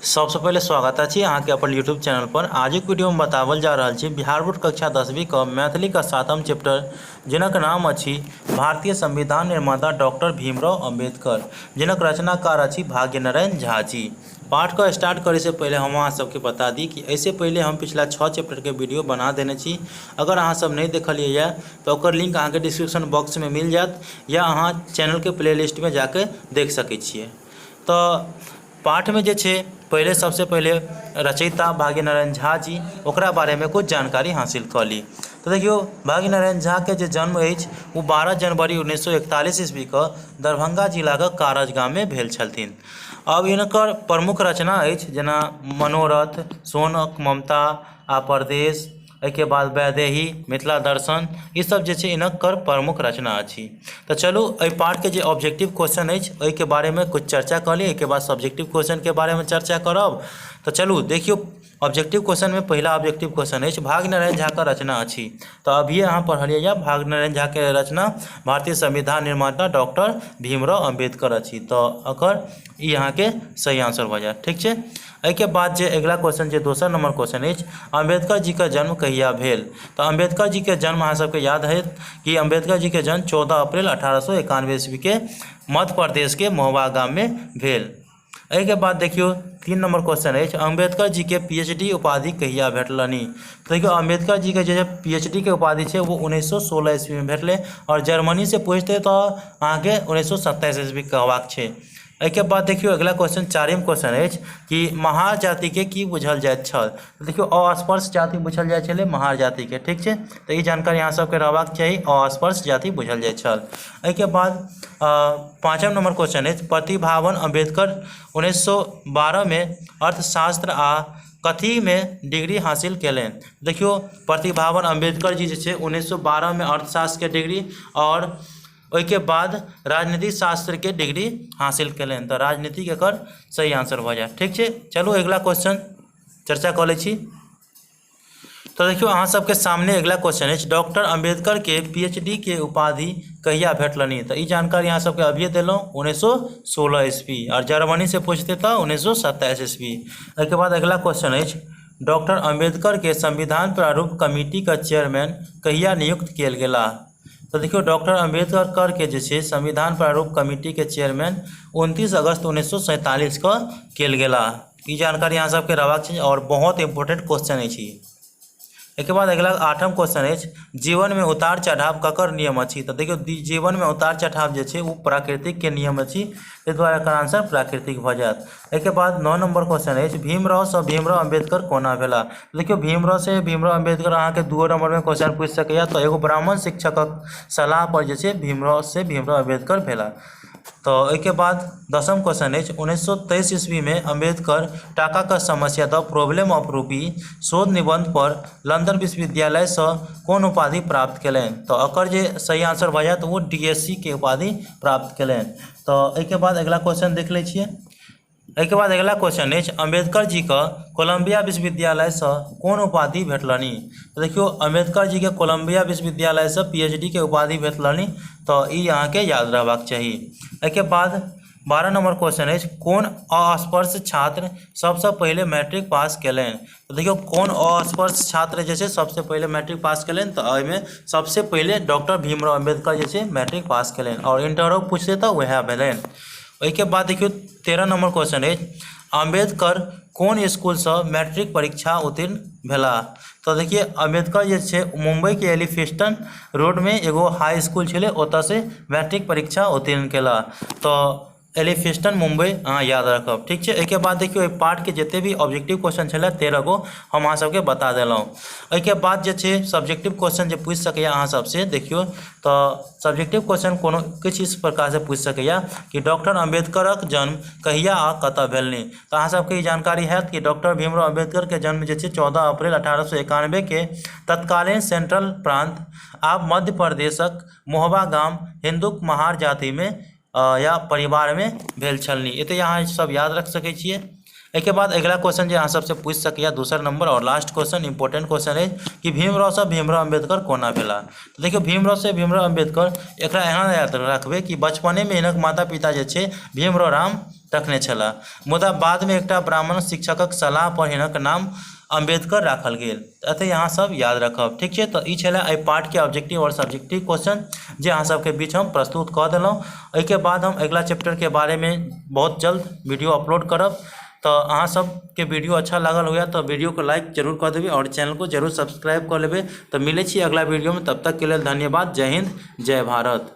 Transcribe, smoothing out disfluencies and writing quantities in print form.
सबसँ पहिले स्वागत अछि अहाँके अपन यूट्यूब चैनल पर। आजुक वीडियोमे बताओल जा रहल छी बिहार बोर्ड कक्षा 10वीं के मैथिलीके 7म चैप्टर, जिनक नाम अछि भारतीय संविधान निर्माता डॉक्टर भीमराव अम्बेडकर, जिनक रचनाकार अछि भाग्यनारायण झा जी। पाठके स्टार्ट करैसँ पहिले हम अहाँ सबके बता दी कि एहिसँ पहिले हम पिछला 6 चैप्टरके वीडियो बना देने छी। अगर अहाँ सब नहि देखलियै यऽ तऽ ओकर लिंक अहाँके डिस्क्रिप्शन बॉक्समे मिल जायत या अहाँ चैनलके प्ले लिस्टमे जाके देख सकै छियै। तऽ पाठमे जे छै पहिले सबसँ पहिले रचयिता भाग्यनारायण झा जी, ओकरा बारेमे किछु जानकारी हासिल कऽ ली। तऽ देखियौ, भाग्यनारायण झाके जे जन्म अछि ओ 12 जनवरी 1941 ईस्वीके दरभंगा जिलाके कारज गाममे भेल छलथिन। अब हिनकर प्रमुख रचना अछि जेना मनोरथ, सोनक ममता आ परदेश, एहिके बाद वैदेही, मिथिला दर्शन, ईसभ जे छै हिनकर प्रमुख रचना अछि। तऽ चलू, एहि पाठके जे ऑब्जेक्टिव क्वेश्चन अछि ओहिके बारेमे किछु चर्चा कऽ ली। एहिके बाद सब्जेक्टिव क्वेश्चनके बारेमे चर्चा करब। तऽ चलू, देखियौ, ऑब्जेक्टिव क्वेश्चनमे पहिला ऑब्जेक्टिव क्वेश्चन अछि, भाग्यनारायण झाके रचना अछि। तऽ अभिये अहाँ पढ़लियै यऽ, भाग्यनारायण झाके रचना भारतीय संविधान निर्माता डॉक्टर भीमराव अम्बेडकर अछि। तऽ एकर ई अहाँके सही आंसर भऽ जायत, ठीक छै। एहिके बाद जे अगिला क्वेश्चन छै, दोसर नंबर क्वेश्चन अछि, अम्बेडकर जीके जन्म कहिया भेल? तऽ अम्बेडकर जीके जन्म अहाँ सबके याद हैत कि अम्बेडकर जीके जन्म 14 अप्रैल 1891 ईस्वीके मध्य प्रदेशके महोबा गाममे भेल। एहिके बाद देखियौ, 3 नंबर क्वेश्चन अछि, अम्बेडकर जीके पीएचडी उपाधि कहिया भेटलनि? तऽ देखियौ, अम्बेडकर जीके जे पीएचडी के उपाधि छै ओ 1916 ईस्वीमे भेटलै आओर जर्मनीसँ पुछतै तऽ अहाँके 1927 ईस्वी कहबाक छै। एहिके बाद देखियौ, अगिला क्वेश्चन चारिम क्वेश्चन अछि कि महार जातिके की बुझल जाइत छल? देखियौ, अस्पर्श जाति बुझल जाइ छलै महार जातिके, ठीक छै। तऽ ई जानकारी अहाँ सबके रहबाक चाही, अस्पर्श जाति बुझल जाइ छल। एहिके बाद पाँचम नंबर क्वेश्चन अछि, प्रतिभावान अम्बेडकर 1912मे अर्थशास्त्र आ कथीमे डिग्री हासिल केलनि? देखियौ, प्रतिभावान अम्बेडकर जी जे छै 1912मे अर्थशास्त्रके डिग्री आओर ओहिके बाद राजनीतिक शास्त्रके डिग्री हासिल केलनि। तऽ राजनीतिक एकर सही आंसर भऽ जायत, ठीक छै। चलू, अगिला क्वेश्चन चर्चा कऽ लै छी। तऽ देखियौ, अहाँ सबके सामने अगिला क्वेश्चन अछि, डॉक्टर अम्बेडकर के पीएचडी के उपाधि कहिया भेटलनि? तऽ ई जानकारी अहाँ सबके अभिये देलहुँ, 1916 ईस्वी आओर जर्मनी से पूछते तऽ 1927 ईस्वी। एहिके बाद अगिला क्वेश्चन अछि, डॉक्टर अम्बेडकर के संविधान प्रारूप कमिटी के चेयरमैन कहिया नियुक्त कयल गेलाह? तऽ देखियौ, डॉक्टर अम्बेडकर के जे छै संविधान प्रारूप कमिटी के चेयरमैन 29 अगस्त 1947 के कयल गेलाह। ई जानकारी अहाँ सबके रहबाक चाही आओर बहुत इम्पोर्टेंट क्वेश्चन अछि ई। एहिके बाद अगिला आठम क्वेश्चन अछि, जीवनमे उतार चढ़ाव ककर नियम अछि? तऽ देखियौ, जीवनमे उतार चढ़ाव जे छै ओ प्राकृतिकके नियम अछि। ताहि दुआरे एकर आंसर प्राकृतिक भऽ जायत। एहिके बाद 9 नंबर क्वेश्चन अछि, भीमरावसँ भीमराव अम्बेडकर कोना भेला? देखियौ, भीमरावसँ भीमराव अम्बेडकर अहाँके 2 नंबरमे क्वेश्चन पूछि सकैए। तऽ एगो ब्राह्मण शिक्षकक सलाह पर जे छै भीमरावसँ भीमराव अम्बेडकर भेला। तऽ ओहिके बाद 10म क्वेश्चन अछि, 1923 ईस्वीमे अम्बेडकर टाकाक समस्या, द प्रॉब्लम ऑफ रूपी, शोध निबंध पर लंदन विश्वविद्यालयसँ कोन उपाधि प्राप्त केलनि? तऽ एकर जे सही आंसर भऽ जायत ओ डीएससी के उपाधि प्राप्त केलनि। तऽ एहिके बाद अगिला क्वेश्चन देख लै छियै। एहिके बाद अगिला क्वेश्चन अछि, अम्बेडकर जीके कोलंबिया विश्वविद्यालयसँ कोन उपाधि भेटलनि? तऽ देखियौ, अम्बेडकर जीके कोलंबिया विश्वविद्यालयसँ पीएचडी के उपाधि भेटलनि। तऽ ई अहाँके याद रहबाक चाही। एहिके बाद 12 नंबर क्वेश्चन अछि, कोन अस्पर्श छात्र सबसँ पहिले मैट्रिक पास केलनि? तऽ देखियौ, कोन अस्पर्श छात्र जे छै सबसँ पहिले मैट्रिक पास केलनि? तऽ एहिमे सबसँ पहिले डॉक्टर भीमराव अम्बेडकर जे छै मैट्रिक पास केलनि आओर इंटरो पुछतै तऽ वएह भेलनि। ओहिके बाद देखियौ, 13 नंबर क्वेश्चन अछि, अम्बेडकर कोन स्कूलसँ मैट्रिक परीक्षा उत्तीर्ण भेलाह? तऽ देखिए, अम्बेडकर जे छै मुम्बईके एलिफिस्टन रोडमे एगो हाई स्कूल छलै, ओतऽसँ मैट्रिक परीक्षा उत्तीर्ण केलाह। तऽ एलिफिस्टन मुम्बई अहाँ याद रखब, ठीक छै। एहिके बाद देखियौ, एहि पार्टके जते भी ऑब्जेक्टिव क्वेश्चन छलै 13 गो, हम अहाँ सबके बता देलहुँ। एहिके बाद जे छै सब्जेक्टिव क्वेश्चन जे पूछि सकैए अहाँ सबसे, देखियौ, तऽ सब्जेक्टिव क्वेश्चन कोनो किछु इस प्रकारसँ पूछि सकैए कि डॉक्टर अम्बेडकरक जन्म कहिया आ कतऽ भेलनि? तऽ अहाँ सबके ई जानकारी हैत कि डॉक्टर भीमराव अम्बेडकरके जन्म जे छै 14 अप्रैल 1891के तत्कालीन सेंट्रल प्रांत, आब मध्य प्रदेशक महोबा गाम, हिन्दूक महार जातिमे या परिवारमे भेल छलनि। एते अहाँ सब याद रख सकै छियै। एहिके बाद अगिला क्वेश्चन जे अहाँ सबसे पूछि सकैए, दोसर नंबर आओर लास्ट क्वेश्चन, इम्पोर्टेंट क्वेश्चन अछि कि भीमरावसँ भीमराव अम्बेडकर कोना भेला? तऽ देखियौ, भीमरावसँ भीमराव अम्बेडकर एकरा एना याद रखबै कि बचपनेमे हिनक माता पिता जे छै भीमराव राम रखने छलाह। मुदा बादमे एकटा ब्राह्मण शिक्षकक सलाह पर हिनक नाम अम्बेडकर राखल गेल। एतऽ अहाँ सब याद रखब। ठीक छै, तऽ ई छलै एहि पाठके ऑब्जेक्टिव आओर सब्जेक्टिव क्वेश्चन जे अहाँ सबके बीच हम प्रस्तुत कऽ देलहुँ। एहिके बाद हम अगिला चैप्टरके बारेमे बहुत जल्द वीडियो अपलोड करब। तऽ अहाँ सबके वीडियो अच्छा लागल हुए तऽ वीडियो को लाइक जरूर कऽ देबै आओर चैनल को जरूर सब्सक्राइब कऽ लेबै। तऽ मिलै छी अगला वीडियोमे, तब तकके लेल धन्यवाद। जय हिन्द, जय भारत।